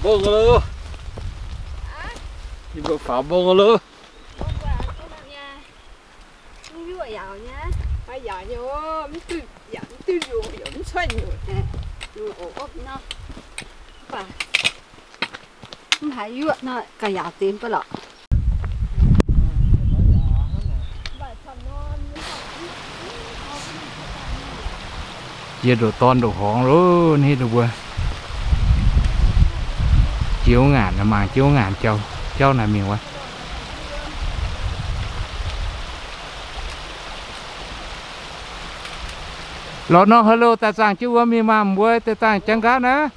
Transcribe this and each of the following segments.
Mbong loh. Yie mbuo faaux mbong loh. Mv yuoqv yaauc nyei. Yaauc nyei, mv duqv yaauc, mv duqv nyungc, mv cuotv nyungc. Nyungc oc, opv nor. Mv baac mv haiz yuoqv nor, gauh yaauc deix mv baac lorqc. Jiex ndoqc dorn ndoqc horngz loh, hneiv duqv mbuo. Jiex wuov ngaanc, mangc jiex wuov ngaanc jauv, jauv naaic mingh wuov. Lorz norm haaix loh daaih zaangh jienv wuov mingh maah, mbuo daaih zaangh jangv nqaatv naaiv.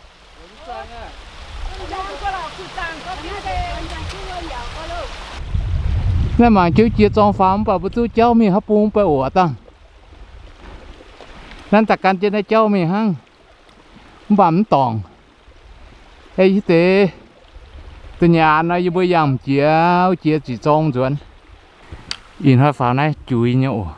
Naaiv mangc jienv jiex zorng faaux mv baac mbuo duqv jauv mingh haaix bung mv baac oc dangh. Naaiv daaih gan jienv naaiv jauv mingh hnangv, mv baac mv dorngc. Ei yie deix, da'nyeic nor yie mbuo yangh m'jiex, jiex ziqc zorng nzuonx. Ih hnoi faaux naaiv juix nyei oc.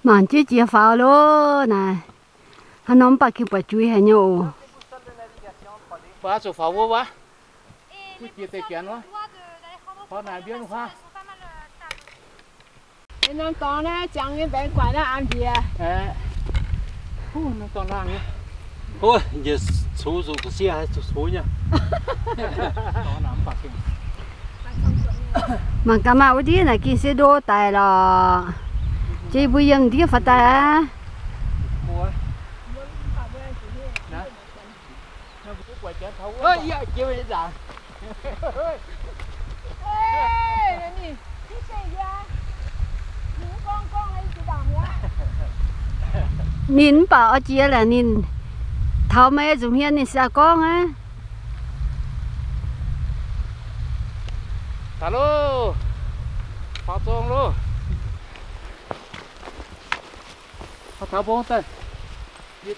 Mangc jienv jiex faaux loh naaic. Hnangv nor mv baac gengh buatc juix haic nyei oc. Norm dorngx naaiv ziangx nyei mbaengx guaix naaiv an njiec. Norm dorngx laangh nyei. Njiec cux zuqc ga'sie haiz zuqc cux nyei. Mangc gaax maah, wuov ndiev naaic gengh se ndo daic lorqc. Jiex mbuo yiem ndiev faaux daaih aqv. Ninh mv baac oix jiex laaix ninh taux meih nzunc hmien ninh se gorngv aqv. Taux loh, faaux zorng loh. Taux mbong daaih. Yie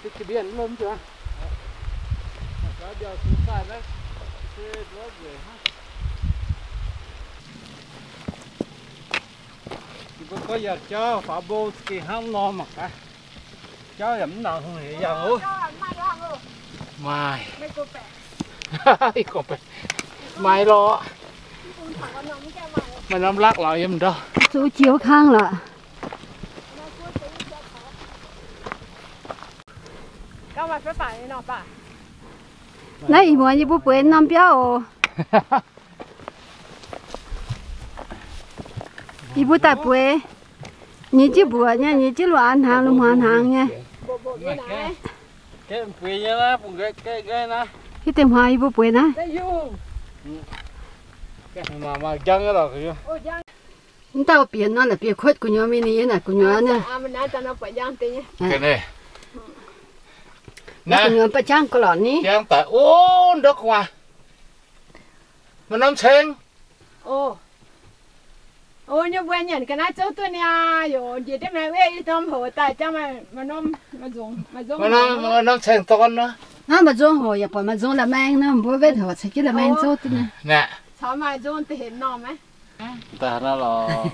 mbuo gorngv yaac jauv faaux mbong za'gengh hnangv nor mangc gaax. Jauv yaac mv nangc hungh hec yangh oc. Maaih. Maaih lorqc. Maaih norm lakv lorqc yiem ndau. Zuqc jiex wuov kang lorqc. Naaiv ih muonz yie mbuo bueix norm biauv oc. Yie mbuo daaih bueix, nyei jienv mbuoqc nyei, nyei jienv luoqc an hnaangx, luoqc hmuangx hnaangx nyei. Hitv deix hmuangx yie mbuo bueix naaiv. Mv dauh bieqc nor la'bieqc kuotv gu'nyuoz mingh ninh yiem naaic gu'nyuoz naaiv. Gu'nyuoz ba'jangv ga'lorqc ni. Maaih norm ceng. Nyei mbuo nyanc ga'naaiv zouv duqv niaa, yaac njiec diev maengx wetv i norm hoc daaih jangv maaih norm, maaih norm ceng dorn nor. Naaiv maaih nzung hoc yaac buatc maaih nzung la'maeng nor, mbuo wetv hoc caux jienv la'maeng zouv duqv niaa. Caux maaih nzung deix hec normh aqv. Daaih naaiv lorqc.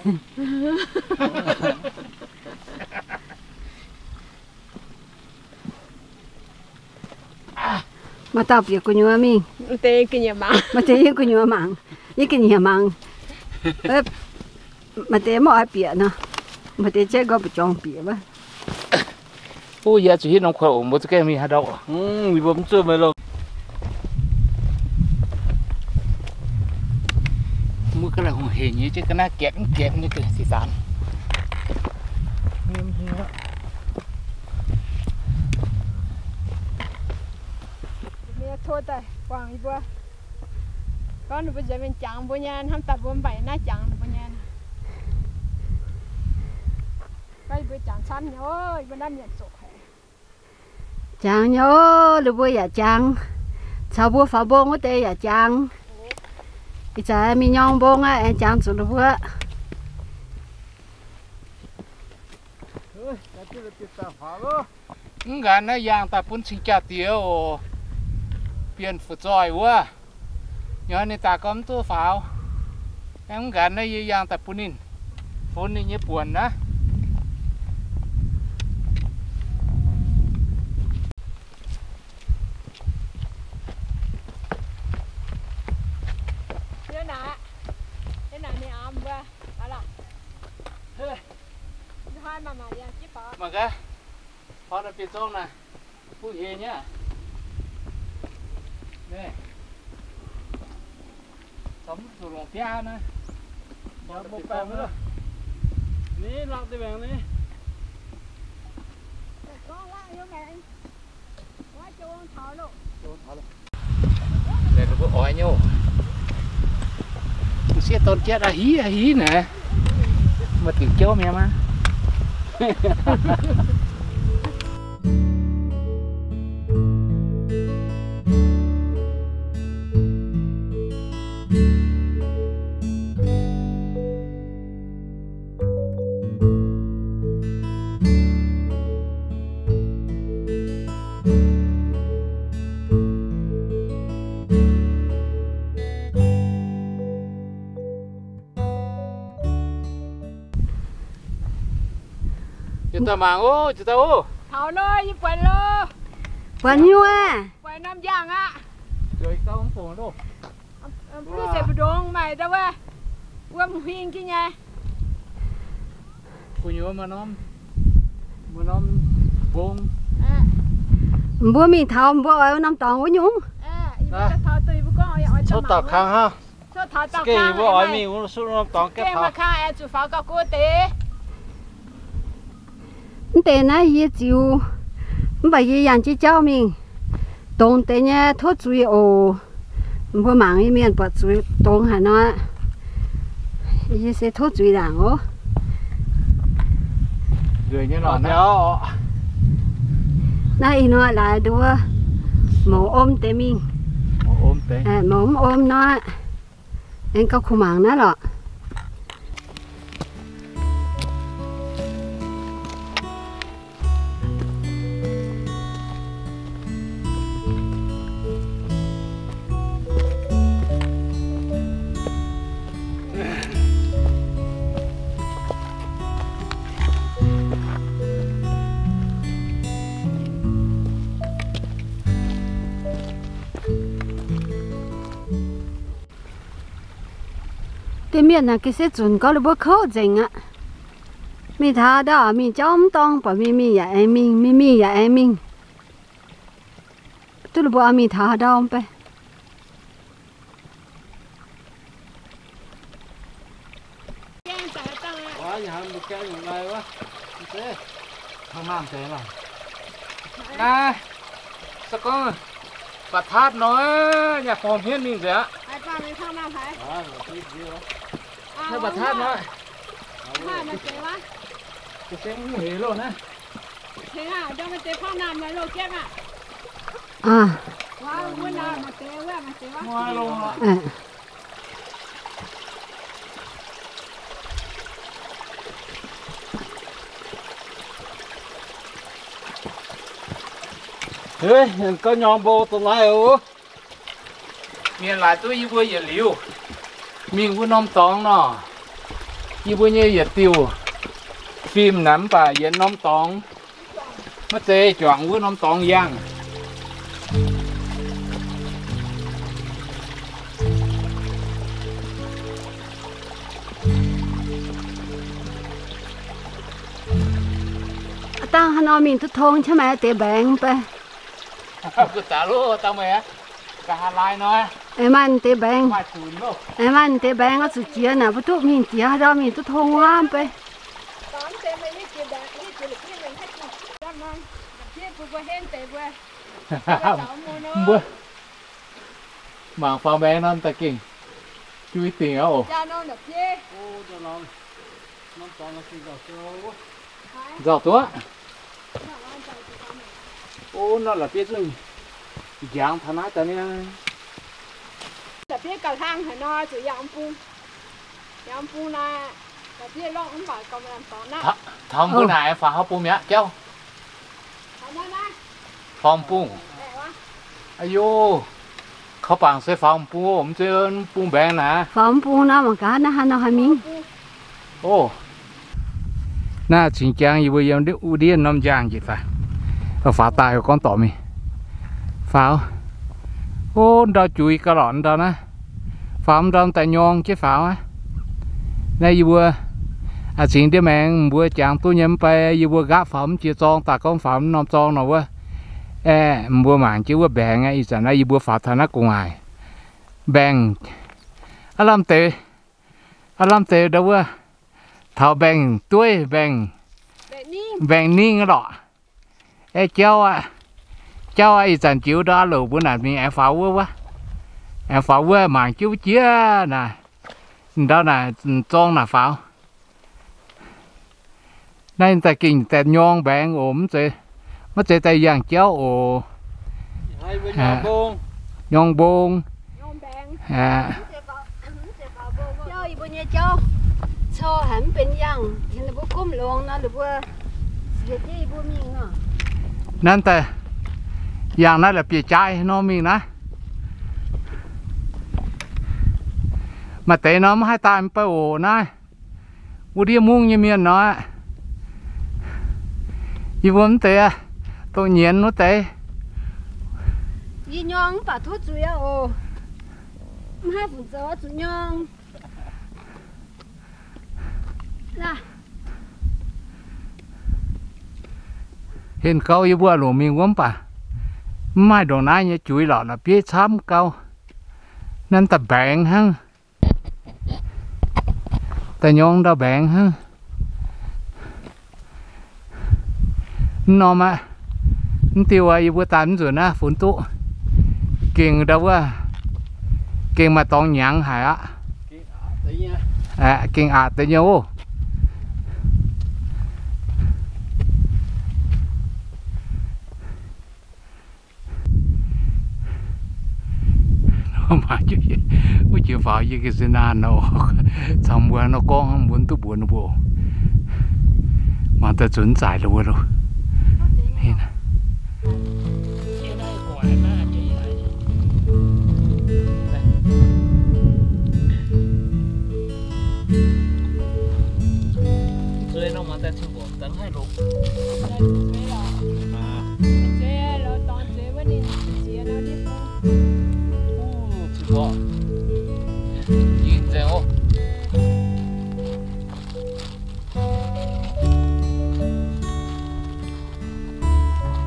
Maaih dauh bieqc gu'nyuoz mingh. Maaih deix yiem gu'nyuoz mangc, yiem ga'nyiec mangc. Maaih deix mv oix bieqc nor, maaih deix jaiv nqoi mbu'jorngx bieqc wuov. Yie zuqc hitv norm kuaix oc, mbuo za'gengh mingh haaix ndau oc. Mbuo mv zuov maiv lorqc. Mbuo ga'naaiv hungh heic nyei, ga'naaiv gaeqv mv gaeqv nyei ga'naaiv sic zanc. Gorngv ninh mbuo nzengc mingh jangx mbuo nyei, hnamv daaih mbuo mv baac naaiv jangx ninh mbuo nyei. Gorngv yie mbuo jangx camv nyei, mbuo naaiv mienh zoqc haic. Jangx nyei, ninh mbuo yaac jangx. Caux mbuo faaux mbong wuov deix yaac jangx. Ih zanc mingh nyorng mbong aqv, aengx jangx zuqc ninh mbuo. Mv nqanc naaiv yaangh daaih bun cing-jaa-diex oc. bienh fu'zoih wuov. Nyorx ninh daaih gorngv mv duqv faaux. Aengx mv nqanx naaiv yie yangh daaih bun ninh, funx ninh nyei buonc naaiv. Mangc gaax, hnoi naaiv bienh zong naaic, bungx hec nyei. Naaiv, zaux mv zuqc longc biaa naaiv. Ni lorqc deix maengx ni. Mbuo oix nyei. M'sieqv dorn jatv a'hiv a'hiv naaic, maaih diuc jauv mi'aqv maah. Yietc dauh mangc oc, yietc dauh oc. Taux loh, yie buatc loh. Buatc nyei aqv. Buatc norm njang aqv. Duqv se mbu'ndongx maaih ndau wuov, wuom huing jienv nyei. Gu'nyuoz maaih norm, maaih norm mbong. Mbuo mingh taux mbuo oix norm dorngx wuov nyungc. Coqv dauh kang hnangv. Mbuo oix mingh wuov norm dorngx gaeqv taux. Mv deix naaiv yie ziux, mv baac yie yangh jienv jauv mingh. Dongz deix nyei tov zuiz oc. Mbuo mangc nyei mienh buatc zuiz dongz haaix nor. Yie se tov zuiz ndaangc oc. Naaiv ih hnoi laaix nduov, mouz om deix mingh. Mouz mv om nor, aengx gauh kuh mangc naaiv lorqc. Deix mienh naaic ga'sie zunc gorngv ninh mbuo kouv nzengc aqv. Mingh taux ndau mingh jauv mv dorng, buatc mingh mingh yaac aengx mingh, mingh mingh yaac aengx mingh. Duqv ninh mbuo mingh taux haaix ndau mv bei. Naaiv, se gorngv ba'taatv nor, yaac form hmien mingh nzengc aqv. Naaiv ba'taatv nor, se mv hec loh naaiv. Heuv, gauh nyorng mbo dongh naaiv oc. Mienh laaix duqv yie mbuo yietc liuz mingh wuov norm dorngx nor, yie mbuo nyei yietc diuh fim naaic mv baac yietc norm dorngx, maiv zeiz juangc wuov norm dorngx yangh. Dangh haaix nor mingh duqv tong, qaqv maaih deix mbaengx mv bei. Aengx maaih deix mbaengx, aengx maaih deix mbaengx oix zuqc jiex naaic, mbuo duqv mingh jiex haaix ndau mingh duqv tong wuov mv bei. Mbuo mangc faaux mbaengx nor daaih gengh juiv dingc aqv oc. Nzauh duqv. O, nor la'bieiv zungv njangx taux naaiv daaih niaa. La'bieiv gauh hlang haic nor, zuqc yangh bung. Yangh bung naaiv, la'bieiv lorngv mv baac gauh lamh dorngx aqv. Taux mbuo naaic faaux haaix bung mi'aqv jauv? Faaux bung. Aiyo, Kaux bangc se faaux m'bung, mv zeiz bung mbaengx naaic. Faaux m'bung nor, mangc gaax naaiv haaix nor haih mingh. Naaiv cingx jangx yie mbuo yiem wuov ndiev norm njang njiec daaih. Faaux daaih gorngv dorngc mingh. Faaux. O, ndau juix gauh lorqc ndau naaiv. Faaux ndau daaih nyorng jienv faaux aqv. Naaiv yie mbuo cingx ndiev maengx mbuo jangx duqv nyei mv bei, yie mbuo nqaapv faaux mv jiex zorng daaih gorngv faaux mv norm zorng nor wuov. Aeqv, mbuo mangc jienv wuov mbaengx aqv. Ih zanc naaiv yie mbuo faaux taux naaiv gu'nguaaic mbaengx. Aav lamh deix, aav lamh deix ndau wuov taux mbaengx dueiv, mbaengx, mbaengx ningv lorqc. Aeqv, jauv aqv, jauv aqv. Ih zanc jiex ndau aav louc mbuo naaic mingh aengx faaux wuov wuov. Aengx faaux wuov mangc jienv wuov jiex naaic, ndau naaic zorng naaic faaux. Naaiv daaih gengh daaih nyorng mbaengx oc, mv zeiz, maiv zeiz daaih yangh jauv oc. Nyorng mbong. Naaiv daaih yangh naaiv la'bieiv-jaaix nor mingh naaiv. Maaih deix nor maiv haih daaih mv bei oc naaiv. Wuov ndiev mungv nyei mienh nor aqv. Yie mbuo mv deix, dongh nyienz wuov deix. Yie nyorng mv baac tov zuiz aqv oc. Mv haih funx zoux oix zuqc nyorng. Henh gau yie mbuo longc mingh wuov mv baac mv maaih ndongc naaiv nyei juiz lorqc, la'bieiv camv gau. Naaiv daaih mbaengx hnangv. Daaih nyorng ndau mbaengx hnangv. Mv norm aqv. Mv diuh aqv, yie mbuo daaih mv nzunc naaiv funx duqv. Gengh ndau wuov, gengh maaih dorngx hnyangx haic aqv. Gengh aqc deix nyei oc. Wuov jiex faaux yie ga'sie naanh nor, caux mbuo nor gorngv mbuo mv duqv mbuox ninh mbuo. Mangc daaih zunc zaaic lo wuov loh.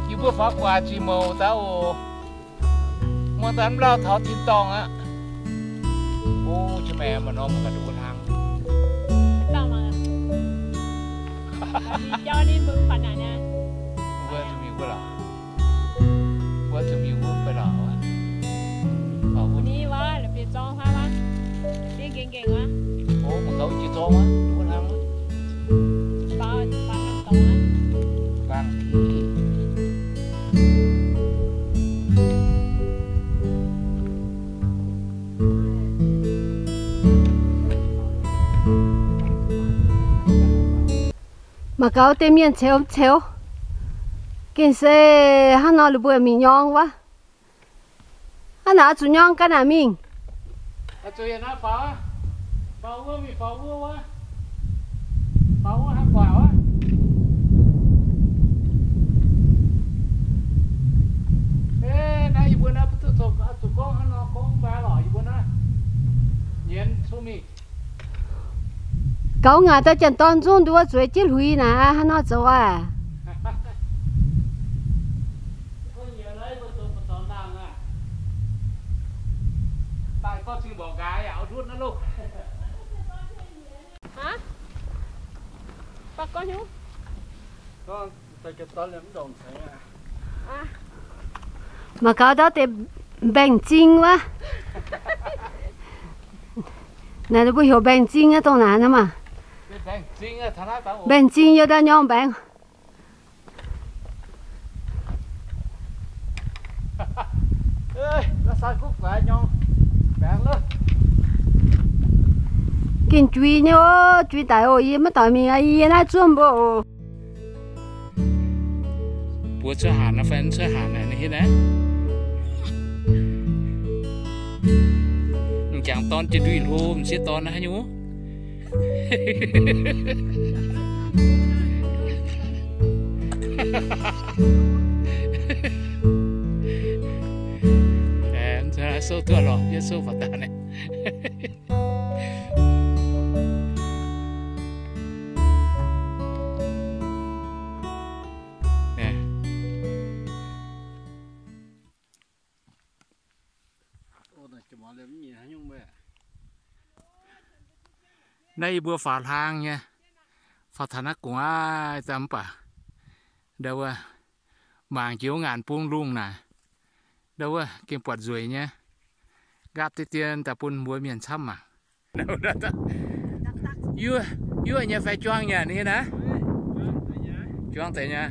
Yie mbuo faaux gu'nguaaic zuqc mouc daaih oc. Muangx daaih mv lauh taux tin-dorngh aqv. O, qiex maengx maaih norm ga'nduqc hlang. Mbuo zuqc mingh wuov lorqc. Mbuo zuqc mingh wuov fai lorqc. Ni wuov, la'bieiv-zorng wuov, ni gengh gengh wuov. O, mangc gaax wuov jiex zorng wuov, wuov hlang wuov. Bang. Mangc gaax deix mienh ceux mv ceux. Gengh se hnangv nor ninh mbuo mingh nyorng wuov. Hnangv naaic oix zuqc nyorng ga'naaiv mingh. Naaiv yie mbuo naaiv zuqc gorngv hnangv nor gorngv mv baac lorqc, yie mbuo naaiv nyienz cun mingh. Gaux ngaanc daaih janx-dorn nzungv nduov zueiz jienv hluix naaic, hnangv nor zoux aqv. Mangc gaax ndau deix mbaengx zing wuov. Naaiv mbuo heuc mbaengx zing aqv, dongh naaiv maah. Mbaengx zing yiem ndau nyorng mbaengx. Gengh juix nyei oc, juix daic oc, yie maiv doix mingh aqv, yie naaiv zuov mbuo oc. Mbuo cuotv hanc naaiv fai mv cuotv hanc naaic, ninh hietv naaiv. Jangx dorn jiex nduih hlo, m'sieqv dorn haaix nyungc? Souv duqv lorqc, yie souv faaux daaih naaiv. Naaiv yie mbuo faaux hlaang nyei, faaux taux naaiv gu'nguaaic daaih mv baac ndau wuov mangc jiex wuov ngaanc bung lungh naaic, ndau wuov gengh buatc nzueic nyei. Nqaapv deix dien daaih bun mbuo mienh camv mangc. Yuov, yuov nyei fai juang nyei naaiv? Juang deix nyei.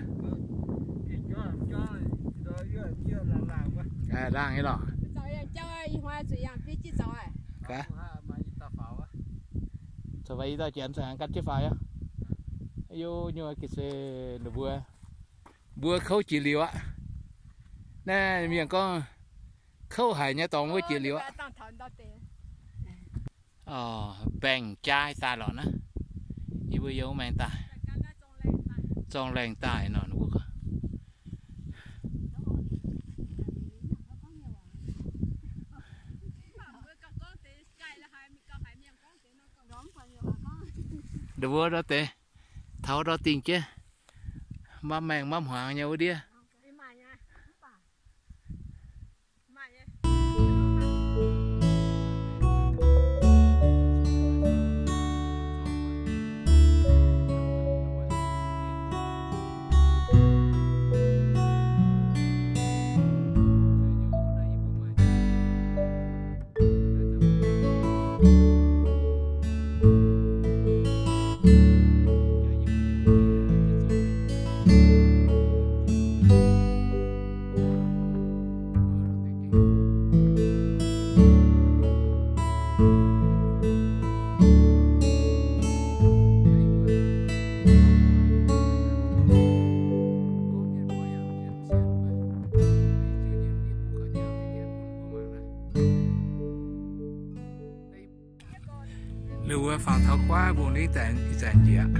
Laangh nyei lorqc. Zoux fai i dauh janx gan jienv faaux aqv. Yo, nyuoz ga'se ninh mbuo, mbuo kouv jiex liuz aqv. Naaiv mienh gorngv kouv haic nyei dorngx wuov jiex liuz aqv. Baengh jaai daaih lorqc naaiv. Yie mbuo yiem maengx daaih, zorng laengh daaih nor ninh mbuo gorngv. Ndau wuov ndau deix, taux ndau dingh jienv, mapv maengh mapv hmuangx nyei wuov ndiev. Ninh mbuo faaux taux guaav mbungh nitv daaih ih zanc njiec.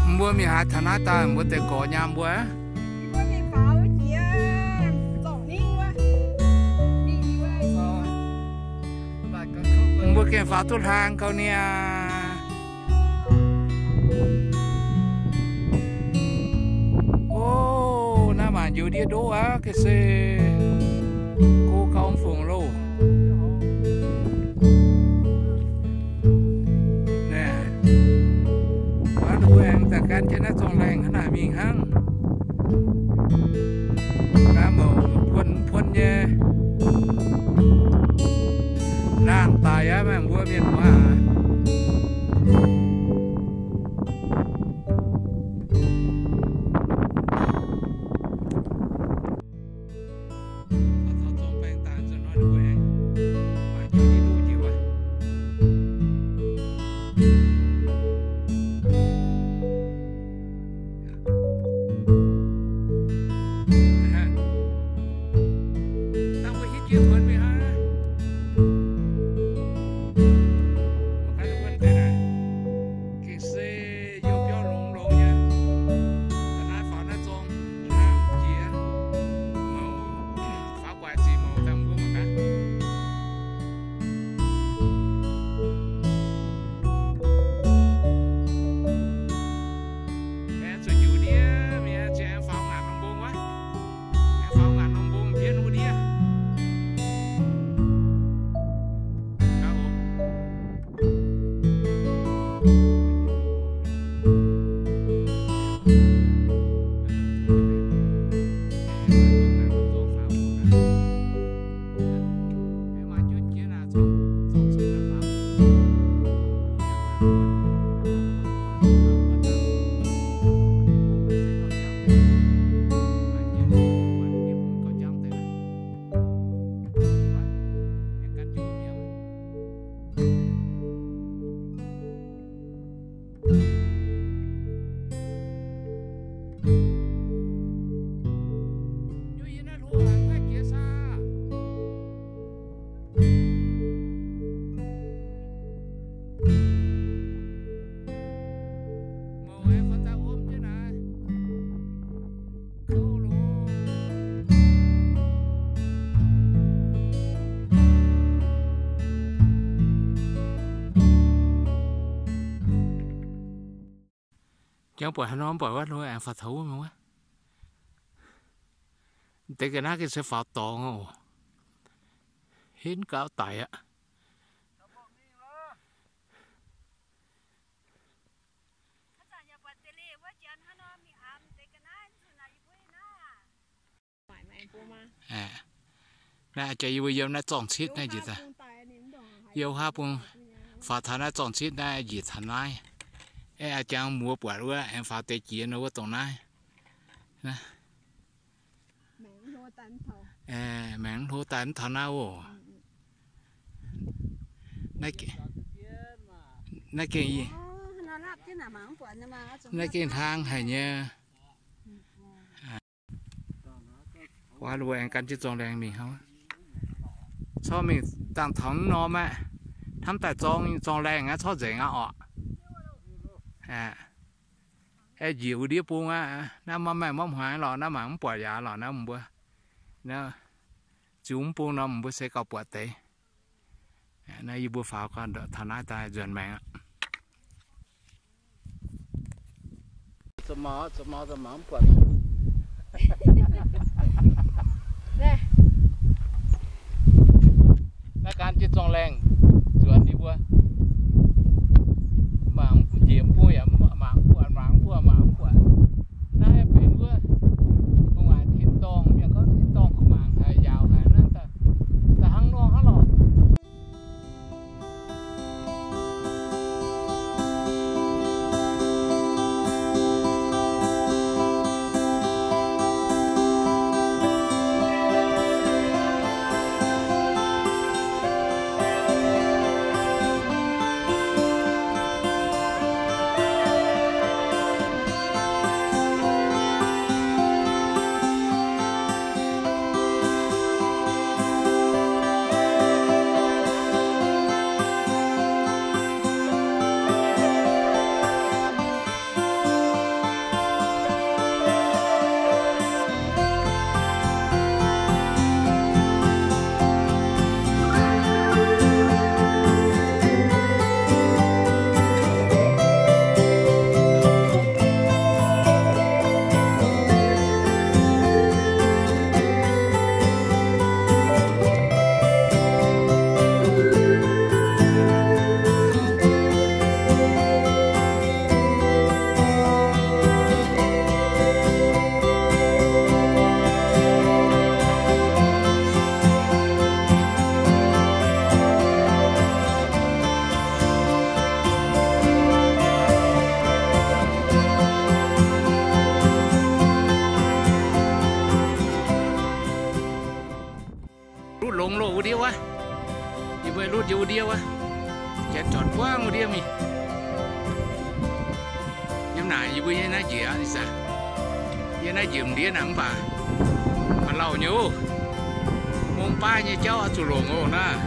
Mbuo mingh haaix taux naaiv daaih mbuo deix gorx nyaam mbuo. Mbuo gengh faaux duqv hlaang gau niaa. O, naaiv mangc njoux ndiev ndoqv aqv, ga'se go gau mv fungc loh. Naaiv, mbuo aengx daaih gan jienv naaiv zorng laengh hnangv naaic mingh hnangv. Naaiv mouc puon puon nyei. Laangh daic aqv, maengx mbuo mienh muoz aac. Jangx buatc haaix nor mv buatc wuov, aengx faaux taux wuov mingh wuov. Deix ga'naaiv gengh se faaux dorngx oc. Henv gauh daic aqv. Naaiv jaax yie mbuo yiem naaiv zorng-citv naaiv njiec daaih. Yiem wuov bung faaux taux naaiv zorng-citv naaiv njiec taux naaiv. Aengx jangx muoz buatc wuov, aengx faaux deix jiex nor wuov dongh naaiv. Maengx hlo daaih mv taux naaiv oc. Naaiv gengh, naaiv gengh hlang haic nyei. Wuov mbuo aengx gan jienv zorng-laengh mingh hnangv. Corc mingh dangh taux mv norm aqv. Hnamv daaih zorng, zorng-laengh aqv, corc nzengc aqv orqc. Aeqv, njiec wuov ndiev bung aqv. Naaiv maiv maaih maiv hmuangx lorqc, naaiv mangc mv buatc yaac lorqc naaiv mbuo. Naaiv ziux mv bung nor mbuo se gauh buatc deix. Naaiv yie mbuo faaux gau taux naaiv daaih nzuonx maengx aqv. Naaiv gan jienv zorng-laengh nzuonx ninh mbuo. Mangc njiec mv bung yaac mangc mv buatc, mangc mv buatc, mangc mv buatc. Naaiv benx wuov gu'nguaaic tin-dorngh, mienh gorngv tin-dorngh gu'nguaaic haic, yaauc haic naaiv, da'hnangv nor hnangv lorqc. Lutv longx loh wuov ndiev wuov. Yie mbuo lutv yiem wuov ndiev wuov. Janx zornc buangv wuov ndiev mingh. Yiem naaic yie mbuo yiem naaiv njiec aqv, ih zanc yiem naaiv njiec m'ndiev naaic mv baac maaih lauh nyei oc. Mong baav nyei jauv oix zuqc longc oc naaiv.